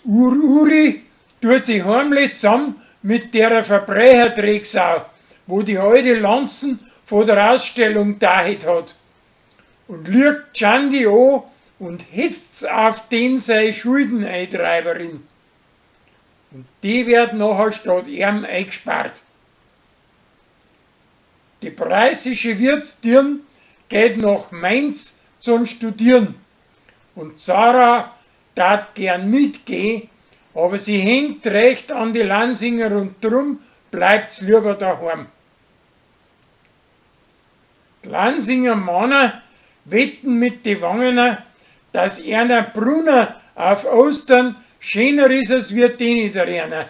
Uri tut sich heimlich zusammen mit der Verbrecherdrecksau, wo die alte Lanzen vor der Ausstellung dahet hat. Und lügt Chandi an und hetzt's auf den sei Schuldeneintreiberin. Und die wird nachher statt ihm eingespart. Die preußische Wirtsdirn geht nach Mainz zum Studieren. Und Zara tat gern mitgehen, aber sie hängt recht an die Lansinger und drum bleibt's lieber daheim. Die Lansinger Männer wetten mit die Wangener, dass einer Brunner auf Ostern schöner ist als wir den der einer.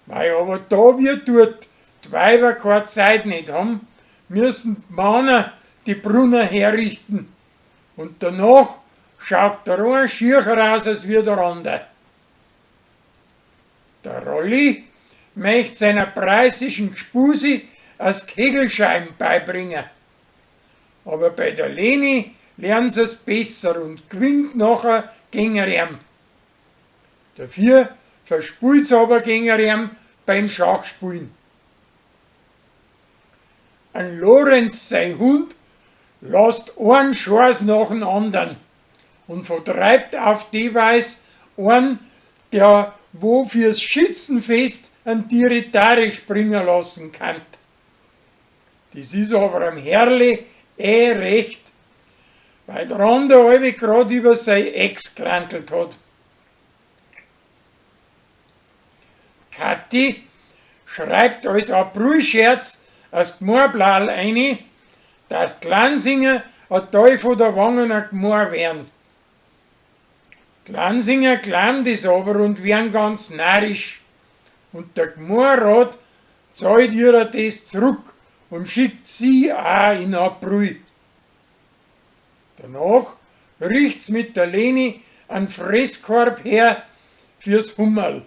Weil aber da wie dort die Weiber keine Zeit nicht haben, müssen die Männer die Brunner herrichten. Und danach schaut der ein schiercher aus als wie der andere. Der Rolli möchte seiner preußischen Gspusi als Kegelscheiben beibringen. Aber bei der Leni lernt es besser und gewinnt nachher gegen ihm. Dafür verspult's aber gegen ihm beim Schachspielen. Ein Lorenz sein Hund lasst einen Scheiß nach dem anderen und vertreibt auf die Weise einen, der wo fürs Schützenfest an Tiritare springen lassen kann. Das ist aber am Herrli eh recht, weil der andere halbe grad über sein Ex gerantelt hat. Kathi schreibt als April-Scherz als Gmorblahl eine, dass die Lansinger ein Teil von der Wangener Gmor wären. Die Lansinger glauben das aber und werden ganz narrisch. Und der Gmorrat zahlt ihr das zurück und schickt sie auch in April. Danach riecht's mit der Leni einen Fresskorb her fürs Hummerl.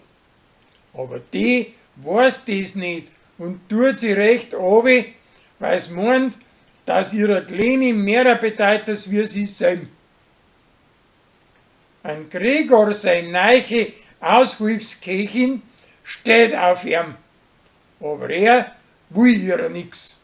Aber die weiß das nicht und tut sie recht runter, weil's meint, dass ihrer Leni mehr bedeutet als wie sie selbst. Ein Gregor, sein neiche Aushilfsköchin, steht auf ihm, aber er will ihrer nix.